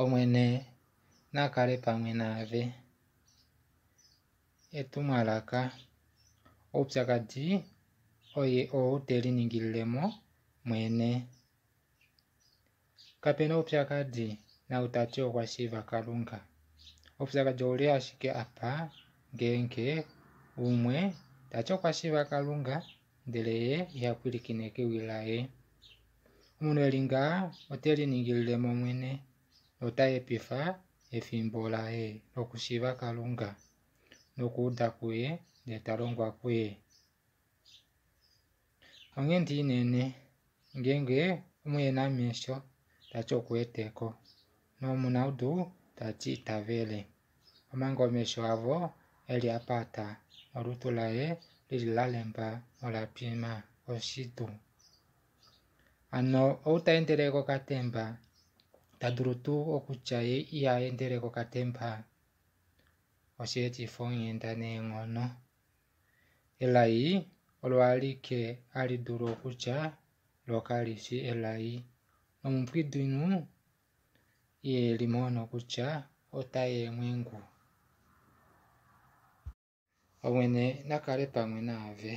Omwene na kale pamwe naave. Etumwalaka. Oupyakadi oye ou te liningilile mo mwene. Kape na oupyakadi nau ta ti okwa shiiva Kalunga. Oupyakadi ouli ashike apa ngeenge umwe ta ti okwa shiiva Kalunga ndele ye iha pwilikine kewi laye. Omunhu e li ngaha ote liningilile mo mwene nota hepifa efimbo laye lokushiiva Kalunga nokuuda kuye ndee ta longwa kuye. Onghenda inene ngeenge omuhenamesho ta ti oku wete ko nomunaudu ta ti ita vele, omanga omesho avo e li a pata nolutu laye li li la lemba nola twima oshidu. Hano ou ta endele kokatemba ta dulu tuu okutya ye iha endele kokatemba? Osheetifa onghenda neenghono. Elai olo alike hali dulu okutya lo kali fi elai. Nomupwidinhu ihe limono kutya ota i eemwengu. Omwene na kale pamwe naave.